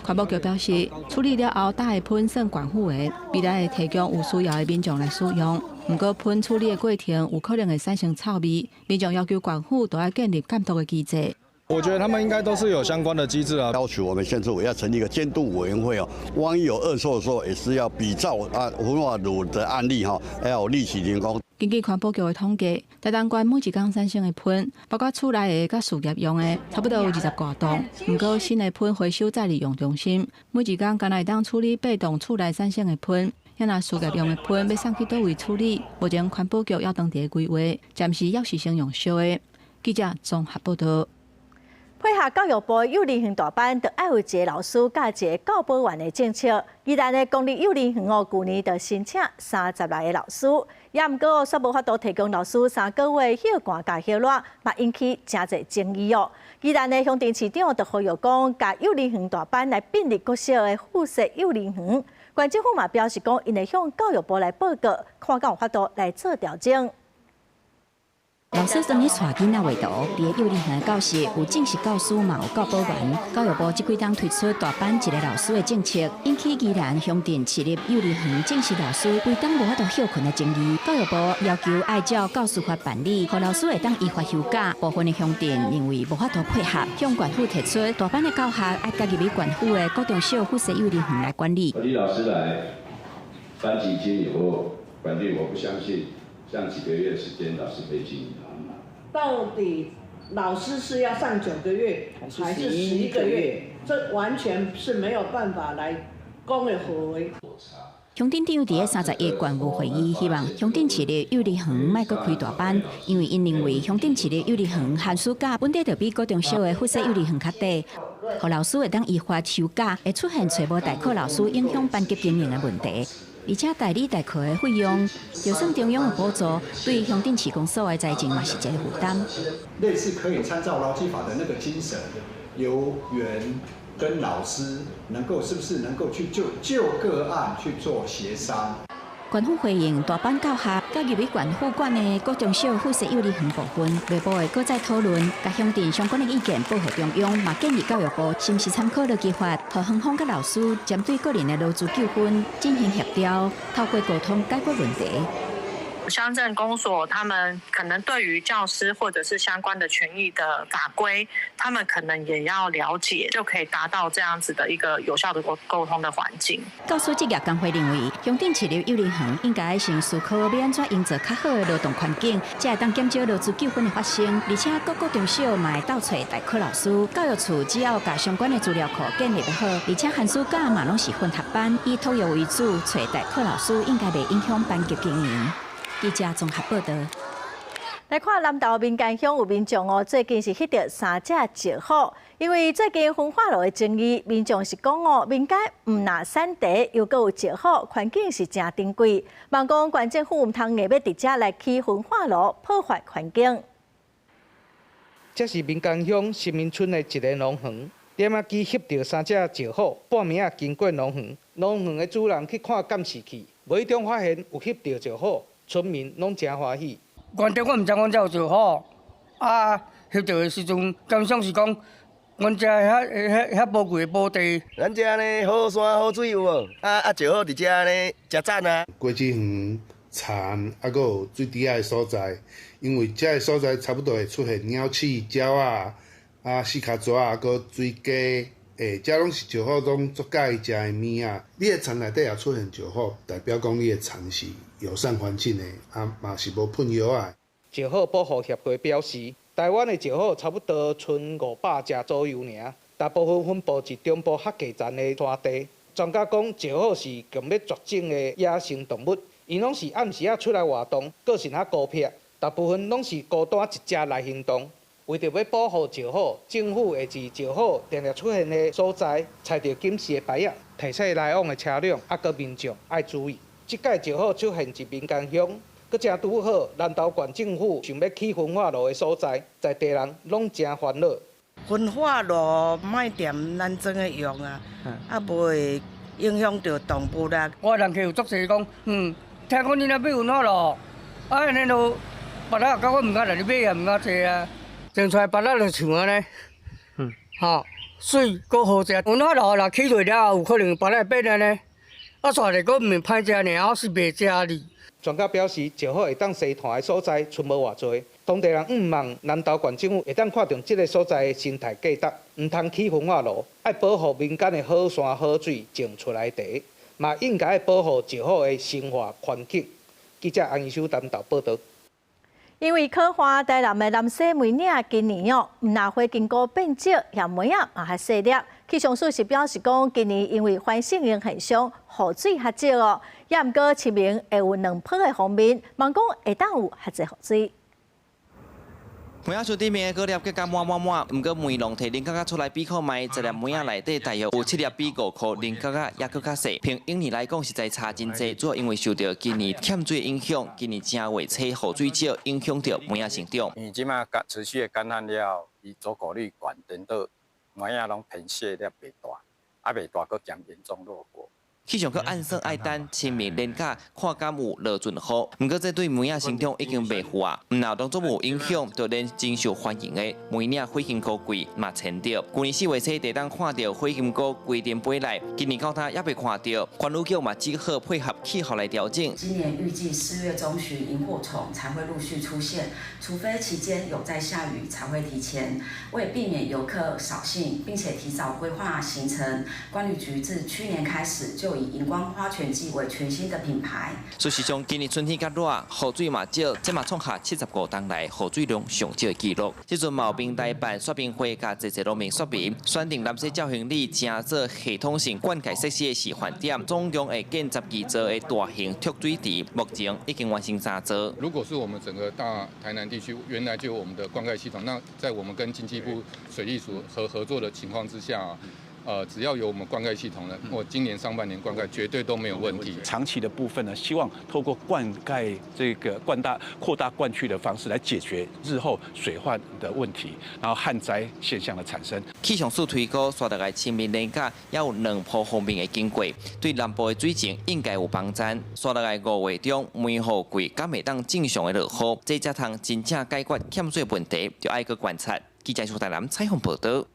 環保局表示，處理了後，焦的糞算縣府的，未來會提供有需要的民眾來使用。毋過，糞處理的過程有可能會產生臭味，民眾要求縣府都愛建立監督的機制。我覺得他們應該都是有相關的機制啊，要求我們縣政府要成立一個監督委員會哦，萬一有惡臭的時候，也是要比照啊焚化爐的案例哈，要有立即停工。根據環保局的統計，台東縣每一工產生的糞，包括厝內的佮事業用的，差不多有20外噸。毋過新的糞回收再利用中心，每一工干焦會當處理8噸厝內產生的糞。若事業用的糞欲送去佗位處理，目前環保局猶當佇咧規劃，暫時猶是先用燒的。記者綜合報道。配合教育部幼兒園大班，就愛有一个老師佮一个教保員的政策。宜蘭的公立幼兒園哦，舊年就申請36个老師，也毋過煞無法度提供老師3個月歇寒佮歇熱，嘛引起誠濟爭議哦。宜蘭的鄉鎮市長就呼籲講，共幼兒園大班來併入國小的附設幼兒園。縣政府嘛表示講，𪜶會向教育部來報告，看敢有法度來做調整。老師當咧帶囡仔畫圖，佇咧幼兒園的教室有正式教師，嘛有教保員。教育部這幾冬推出大班一个老師的政策，引起宜蘭鄉鎮市立幼兒園正式老師規冬無法度歇睏的爭議。教育部要求按照教師法辦理，予老師會當依法休假。部分的鄉鎮認為無法度配合，向縣府提出大班的教學愛加入去縣府的國中小附設幼兒園來管理。李老師來班級經營或管理，我不相信。這樣幾個月時間，老師可以經營得很好。到底老師是要上9個月還是11個月？這完全是沒有辦法來講的好。鄉鎮長佇咧31縣務會議，希望鄉鎮市立幼兒園莫閣開大班，因為𪜶認為鄉鎮市立幼兒園寒暑假本底就比國中小的附設幼兒園較短，予老師會當依法休假，會出現揣無代課老師影響班級經營的問題。而且代理代課的費用，就算中央有補助，對鄉鎮市公所的財政嘛是一個負擔。類似可以參照勞基法的那個精神，由園跟老師能夠是不是能夠去就個案去做協商。縣府回應大班教學，加入去縣府管的國中小附設幼兒園部分，內部會閣再討論，共鄉鎮相關的意見報予中央，嘛建議教育部是毋是參考勞基法，予園方佮老師針對個人的勞資糾紛進行協調，透過溝通解決問題。鄉鎮公所，他們可能對於教師或者是相關的權益的法規，他們可能也要了解，就可以達到這樣子的一個有效的溝通的環境。教師職業工會認為，鄉鎮市立幼兒園應該先思考欲按怎營造較好的勞動環境，才會當減少勞資糾紛的發生。而且各國中小嘛會鬥揣代課老師，教育處只要共相關的資料庫建立得好，而且寒暑假嘛攏是混合班，以托育為主，揣代課老師應該袂影響班級經營。記者綜合報道。來看南投民間鄉有民眾哦，最近是翕著三隻石虎，因為最近焚化爐的爭議，民眾是講哦，民間毋但產茶，又閣有石虎，環境是誠珍貴。望講縣政府毋通硬欲佇遮來起焚化爐，破壞環境。這是民間鄉新民村的一个農園，點仔機翕著三隻石虎，半暝仔經過農園，農園的主人去看監視器，無意中發現有翕著石虎。村民攏誠歡喜。原頂我毋知講遮有石虎，啊，翕著的時陣，感想是講，阮遮遐遐遐寶貴的寶地。咱遮呢好山好水有無？啊，石虎佇遮呢誠讚啊！果子園、田，啊，閣有水池仔的所在，因為遮个所在差不多會出現鳥鼠、鳥仔、啊四跤蛇仔，閣水雞，欸，遮攏是石虎攏足佮意食的物仔。你的田內底也出現石虎，代表講你的田是友善環境的，啊嘛是無噴藥仔。石虎保護協會表示，台灣的石虎差不多賰500隻左右爾，大部分分布佇中部較低層的山地。專家講，石虎是強欲絕種的野生動物，𪜶攏是暗時仔出來活動，個性較孤僻，大部分攏是孤單一隻來行動。為著欲保護石虎，政府會佇石虎定定出現的所在，採著警示的牌仔，提醒來往的車輛，抑閣民眾愛注意。這擺石虎出現佇民間鄉，閣誠拄好，南投縣政府想欲起焚化爐的所在，在地人攏誠煩惱。焚化爐莫惦咱裝个用啊，啊無會影響著動物啦。我人客有足濟講，聽講你若買焚化爐，啊，按呢都別仔甲我毋敢來買也毋敢坐啊，種出來別仔就像按呢，吼，媠閣好食。焚化爐若起落了後，有可能別仔會變按呢，啊，煞咧閣毋是歹食爾，我是袂食哩。專家表示，石虎會當生炭的所在，賰無偌濟。當地人向望南投縣政府會當看重這個所在的生態價值，毋通起焚化爐，愛保護民間的好山好水種出來的茶，嘛應該保護石虎的生活環境。記者安秀南投報導。因為可旱，台南的南西梅嶺今年哦，毋但火金菇變少，遐梅仔嘛較細粒。氣象署是表示講，今年因為環境現象，雨水較少哦，也毋過清明會有兩波的鋒面，望講會當有較濟雨水。梅仔樹頂面的果粒結甲滿滿滿，毋過梅農提菱角仔出來比看覓，十粒梅仔內底大約有七粒比五箍菱角仔猶閣較細。憑往年來講，實在差真濟，主要因為受著今年欠水影響，今年正月初雨水少，影響著梅仔成長。因為這馬乾持續的乾旱了後，伊座果率懸，顛倒梅仔攏偏細粒袂大，啊袂大閣兼嚴重落果。氣象局按算愛等清明連假，看敢有落陣雨。毋過這對梅仔成長已經袂赴啊，毋若當作無影響，就連真受歡迎的梅嶺火金菇季嘛延著。舊年四月初，就當看著火金菇規陣飛來，今年到今猶未看著。環宇局嘛只好配合氣候來調整。今年預計4月中旬螢火蟲才會陸續出現，除非期間有在下雨，才會提前。為避免遊客掃興，並且提早規劃行程，觀旅局自去年開始就以熒光花泉季為全新的品牌。事實上，今年春天較熱，雨水嘛少，這嘛創下75冬來雨水量上少的紀錄。這陣嘛有平台辦說明會，佮濟濟農民說明，選定南勢角興里成做系統性灌溉設施的示範點，總共會建12座的大型蓄水池，目前已經完成3座。如果是我們整個大台南地區原來就有我們的灌溉系統，那在我們跟經濟部水利署合作的情況之下。只要有我們灌溉系統呢，我今年上半年灌溉絕對都沒有問題。長期的部分呢，希望透過灌溉這個灌大擴大灌區的方式來解決日後水患的問題，然後旱災現象的產生。氣象署推估，紲落來清明連假猶有兩波鋒面會經過，對南部的水情應該有幫助。紲落來5月中梅雨季，敢會當正常的落雨，這才通真正解決欠水問題，就愛閣觀察。記者蘇台南採訪報導。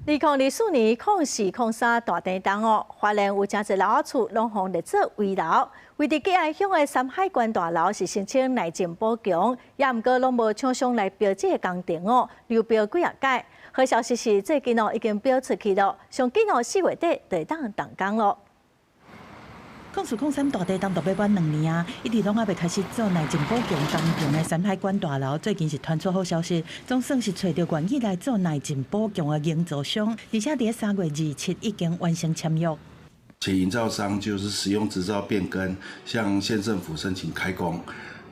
2024年04-03大地震哦，花蓮有誠濟樓仔厝攏予列做危樓。位佇吉安鄉的山海關大樓是申請耐震補強，也毋過攏無廠商來標這个工程哦，流標幾仔擺。好消息是最近哦已經標出去了，上緊哦4月底就會當動工咯。04-03大地震都欲滿2年啊，一直攏猶未開始做耐震補強工程的山海關大樓，最近是傳出好消息，總算是揣著願意來做耐震補強的營造商，而且佇3月27已經完成簽約。且營造商就是使用執照變更，向縣政府申請開工，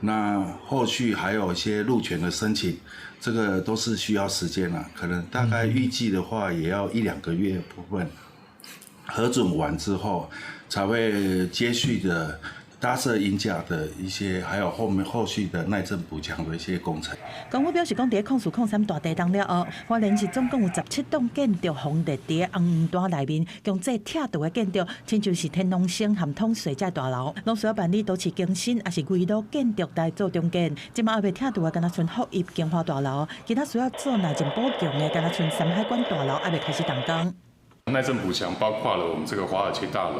那後續還有一些路權的申請，這個都是需要時間啦，可能大概預計的話也要1-2個月部分，核准完之後。才會接續的搭設鷹架的一些，還有後面後續的耐震補強的一些工程。政府表示講，佇04-03大地震了後，花蓮市總共有17棟建築予列佇紅黃單內面，強制拆除的建築，親像是天龍星和統水這大樓，攏需要辦理都市更新，抑是危老建築來做重建。這馬猶未拆除的，敢若賰福邑京華大樓，其他需要做耐震補強的，敢若賰山海關大樓，猶未開始動工。耐震補強包括了我們這個華爾街大樓，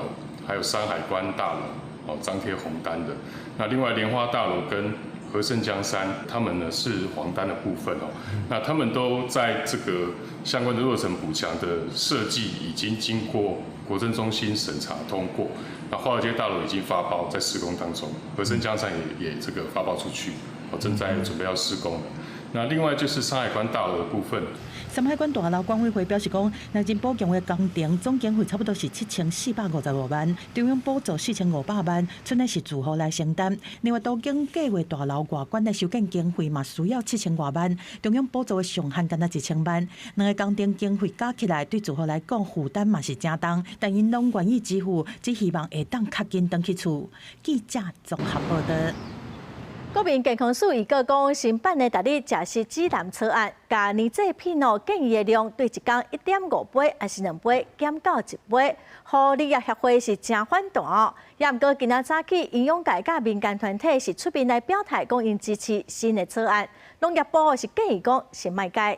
還有山海關大樓，哦，張貼紅單的。那另外蓮花大樓跟和盛江山，他們呢是黃單的部分哦。那他們都在這個相關的弱層補強的設計已經經過國政中心審查通過。那華爾街大樓已經發包在施工當中，和盛江山也這個發包出去，哦，正在準備要施工。那另外就是山海關大樓的部分。山海關大樓管委會表示講，耐震補強的工程總經費差不多是7455萬，中央補助4500萬，剩的是住戶來承擔。另外，都更計畫大樓外觀的修建經費嘛需要7000外萬，中央補助的上限敢若1000萬。兩个工程經費加起來，對住戶來講負擔嘛是誠重，但𪜶攏願意支付，只希望會當較緊轉去厝。記者綜合報導。國民健康署預告講，新版的逐日食食指南草案，共奶製品哦建議的量對一工1.5杯抑是2杯減到1杯，予乳業協會是誠反彈哦。也毋過今仔早起，營養界佮民間團體是出面來表態，講𪜶支持新的草案。農業部是建議講先莫改。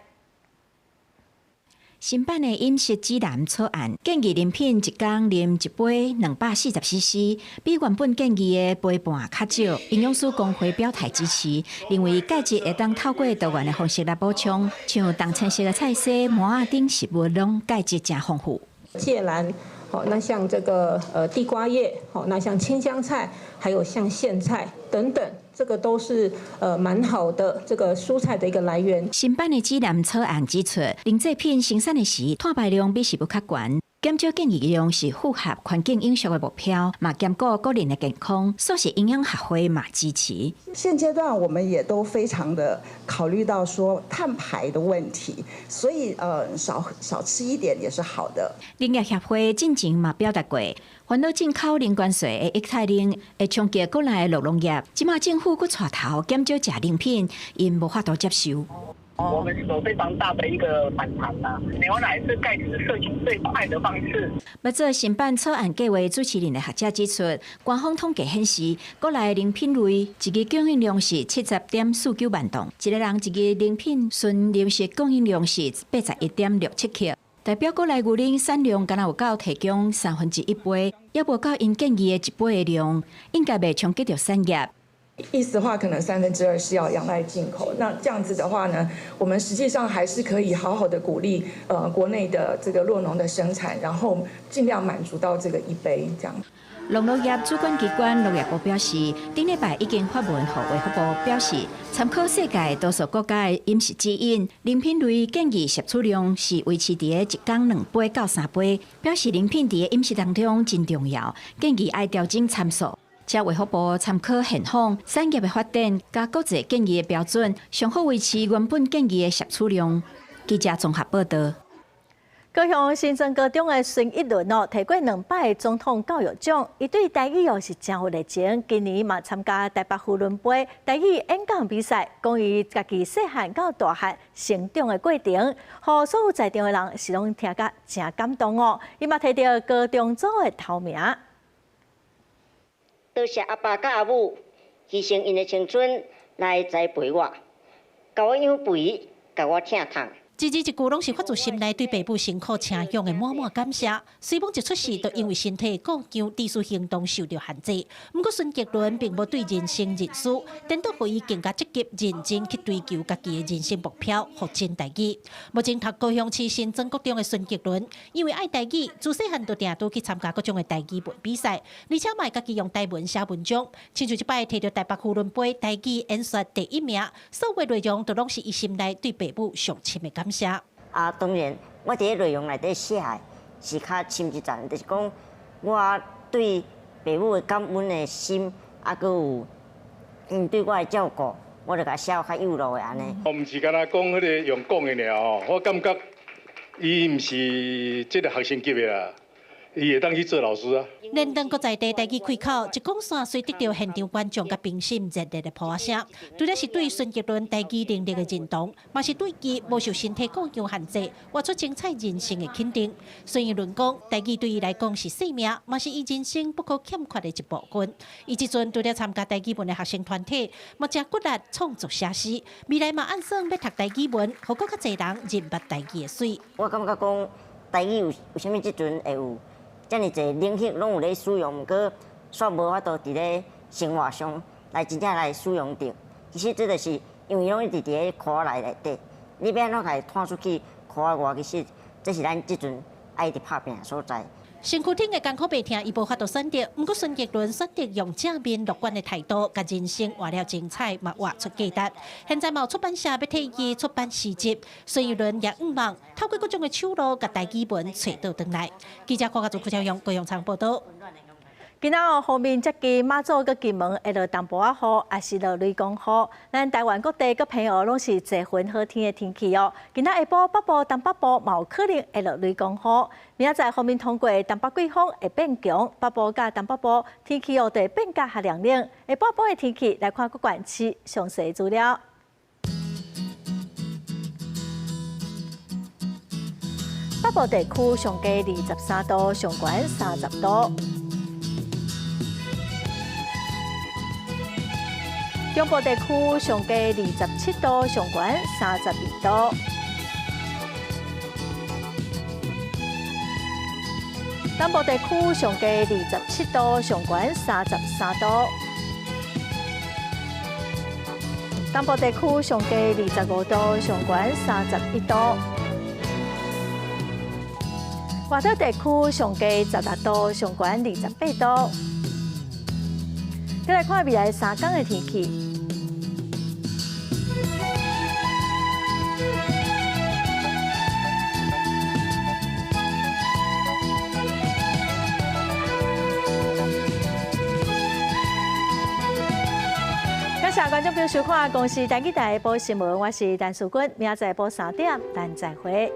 新版的飲食指南草案建議奶品一工啉一杯240 cc，比原本建議的杯半較少。營養師公會表態支持，認為鈣質會當透過多元的方式來補充，像淡青色的菜蔬、麥仔等食物，攏鈣質誠豐富。芥蘭，好，那像這個地瓜葉，好，那像青江菜，還有像莧菜等等。這個都是蠻好的這個蔬菜的一個來源。新版的指南草案指出，奶製品生產的時，碳排量比食物較懸，減少建議量是符合環境永續的目標，嘛兼顧個人的健康。素食營養學會嘛支持。現階段我們也都非常的考慮到說碳排的問題，所以少少吃一點也是好的。林業協會進前嘛表達過，煩惱進口零關稅的液態奶會衝擊國內的酪農業，這馬政府閣帶頭減少食奶品，𪜶無法度接受。我們有非常大的一個反彈啦。牛奶是鈣質攝取最快的方式。欲做新版草案計劃主持人的學者指出，官方統計顯示，國內奶品類一日供應量是70.49萬噸，一個人一日奶品純糧食供應量是81.67克，代表國內牛奶產量敢若有夠提供1/3杯，猶無夠𪜶建議的一杯的量，應該袂衝擊著產業。意思的話，可能2/3是要仰賴進口。那這樣子的話呢，我們實際上還是可以好好的鼓勵國內的這個酪農的生產，然後盡量滿足到這個一杯這樣。農農業主管機關農業部表示，頂禮拜已經發文予衛福部，表示參考世界多數國家的飲食指引，奶品類建議攝取量是維持佇一工2杯到3杯，表示奶品佇飲食當中真重要，建議愛調整參數。請衛福部參考現況產業的發展，佮國際建議的標準，上好維持原本建議的攝取量。記者綜合報道。高雄新莊高中的孫一倫哦，提過兩擺總統教育獎，伊對台語哦是誠有熱情。今年嘛參加台北扶輪杯台語演講比賽，講伊家己細漢到大漢成長的過程，予所有在場的人是攏聽甲誠感動哦。伊嘛提著高中組的頭名。多謝阿爸佮阿母犧牲𪜶的青春來栽培我，共我養肥，共我疼痛。字字一句攏是發自心內對爸母辛苦請養的滿滿感謝。雖罔一出世就因為身體故障，自主行動受著限制。毋過孫杰倫並無對人生認輸，顛倒予伊更加積極認真去追求家己的人生目標，學真台語。目前讀高雄市新莊國中的孫杰倫，因為愛台語，自細漢就定都去參加各種的台語文比賽，而且嘛會家己用台文寫文章。親像這擺提著台北扶輪杯台語演說第一名，所有內容都攏是伊心內對爸母上深的感謝。啊，當然，我佇咧內容內底寫的是較深一層，就是講我對爸母的感恩的心，啊，閣有𪜶對我的照顧，我就共寫較幼路的按呢。我毋是干焦講彼个用講的爾吼，我感覺伊毋是這个學生級的啦。伊會當去做老師啊！連登閣在地台語開口，一講煞隨得著現場觀眾佮評審熱烈的拍聲。除了是對孫杰倫台語能力的認同，嘛是對伊無受身體故障限制，活出精彩人生的肯定。孫一倫講，台語對伊來講是生命，嘛是伊人生不可欠缺的一部分。伊這陣除了參加台語文的學生團體，嘛誠骨力創作寫詩，未來嘛按算欲讀台語文，予閣較濟人認捌台語的媠。我感覺講台語有為啥物這陣會有遮爾濟領域攏有咧使用，毋過煞無法度佇咧生活上來真正來使用著。其實這就是因為攏一直佇咧箍仔內底，你欲按怎共伊拖出去箍仔外，其實這是咱這陣愛一直拍拚的所在。身軀頂的艱苦病痛，伊無法度選擇。毋過孫杰倫選擇用正面樂觀的態度，共人生活了精彩，嘛活出價值。現在嘛有出版社欲替伊出版詩集，孫一倫也向望透過各種的手路，共台語文揣倒轉來。記者郭家祖、郭超勇、高永昌報道。今仔哦，鋒面接近馬祖佮金門會落淡薄仔雨，抑是落雷公雨。咱台灣各地佮澎湖攏是濟雲好天的天氣哦。今仔下晡北部、東北部嘛有可能會落雷公雨。明仔載鋒面通過東北季風會變強，北部佮東北部天氣哦就會變較涼冷。下晡晡的天氣來看各縣市詳細資料。北部地區上低23度，上懸30度。中部地區上低27度，上懸32度。南部地區上低27度，上懸33度。東部地區上低25度，上懸31度。外島地區上低16度，上懸28度。再來看未來3天的天氣。感謝觀眾朋友收看《公視台語台報新聞》，我是陳淑君，明仔載晡3點，咱再會。